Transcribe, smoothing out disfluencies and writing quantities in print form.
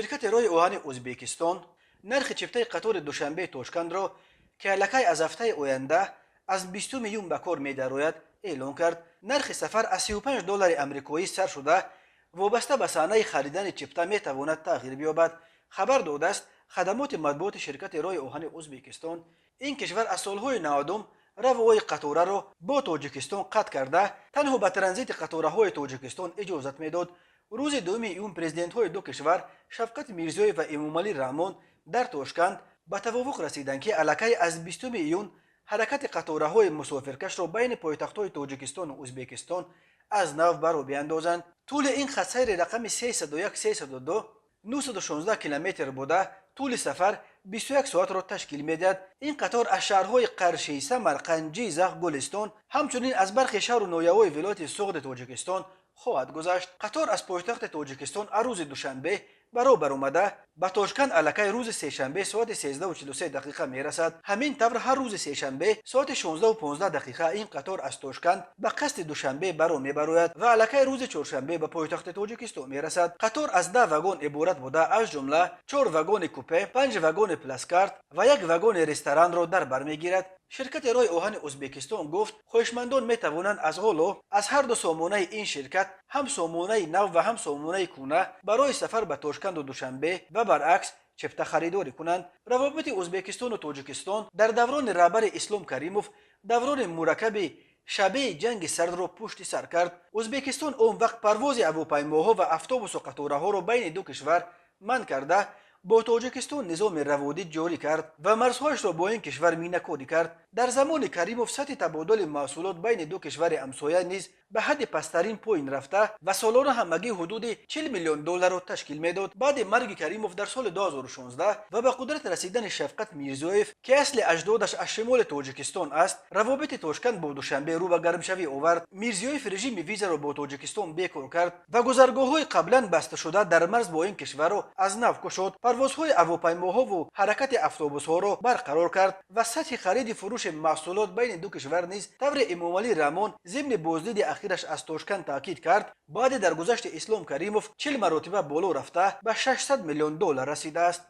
Ширкати роҳи оҳани Ӯзбекистон нархи чиптаи қатори Душанбе Тошкандро, ки аллакай аз ҳафтаи оянда, аз 20 июн ба кор медарояд, эълон кард. Нархи сафар аз 35 доллари амрикоӣ сар шуда, вобаста ба саҳнаи харидани чипта метавонад тағйир биёбад, хабар додааст хадамоти матбуоти ширкати роҳи оҳани Ӯзбекистон. Ин кишвар аз солҳои 90-ум равои қатораро бо Тоҷикистон қатъ карда, танҳо ба транзити қатораҳои Тоҷикистон иҷозат медод. Рӯзи 2 июн президентҳои ду кишвар, Шавкат Мирзиёев ва Эмомалӣ Раҳмон, дар Тошканд ба тавофуқ расиданд, ки аллакай аз 20 июн ҳаракати қатораҳои мусофиркашро байни пойтахтҳои Тоҷикистону Ӯзбекистон аз нав баро биандозанд. Тӯли ин хатсайри рақами 301, 302 916 километр буда, тӯли сафар 21 соатро ташкил медиҳад. Ин қатор аз шаҳрҳои Қаршӣ, Самарқанд, Ҷизах, Гулистон, ҳамчунин аз бархе шаҳру ноҳияҳои вилояти Суғди Тоҷикистон хоҳад гузашт. Қатор аз пойтахти Тоҷикистон аз рӯзи душанбе баробар омада, ба Тошканд аллакай рӯзи сешанбе соати 13:43 дақиқа мерасад. Ҳамин тавр, ҳар рӯзи сешанбе соати 16:15 дақиқа ин қатор аз Тошканд ба қасди Душанбе баро мебарояд ва аллакай рӯзи чоршанбе ба пойтахти Тоҷикистон мерасад. Қатор аз 10 вагон иборат буда, аз ҷумла чор вагони купе, панҷ вагони плацкарт ва як вагони ресторанро дар бар мегирад. Ширкати роҳи оҳани Ӯзбекистон гуфт, хоҳишмандон метавонанд аз ҳоло аз ҳар ду сомонаи ин ширкат, ҳам сомонаи нав ва ҳам сомонаи кӯна, барои сафар ба Тошканду Душанбе ва баръакс чипта харидорӣ кунанд. Равобити Ӯзбекистону Тоҷикистон дар даврони раҳбари Ислом Каримов даврони мураккаби шабеҳи ҷанги сардро пушти сар кард. Ӯзбекистон он вақт парвози ҳавопаймоҳо ва автобусу қатораҳоро байни ду кишвар манъ карда, бо Тоҷикистон низоми раводид ҷорӣ кард ва марзҳояшро бо ин кишвар минакорӣ кард. Дар замони Каримов сатҳи табодули маҳсулот байни ду кишвари ҳамсоя низ ба ҳадди пасттарин поин рафта ва солона ҳамагӣ ҳудуди 40 миллион долларро ташкил медод. Баъди марги Каримов дар соли 2016 ва ба қудрат расидани Шавкат Мирзиёев, ки асли аҷдодаш аз шимоли Тоҷикистон аст, равобити Тошканд бо Душанбе рӯ ба гармшавӣ овард. Мирзиёев режими визаро бо Тоҷикистон бекор кард ва гузаргоҳҳои қаблан басташуда дар марз бо ин кишварро аз нав кушод, парвозҳои ҳавопаймоҳову ҳаракати автобусҳоро барқарор кард ва сатҳи хариди фурӯши маҳсулот байни ду кишвар низ, тавре Эмомалӣ Раҳмон зимни боздиди ахираш аз Тошканд таъкид кард, баъди даргузашти Ислом Каримов 40 маротиба боло рафта, ба 600 миллион доллар расидааст.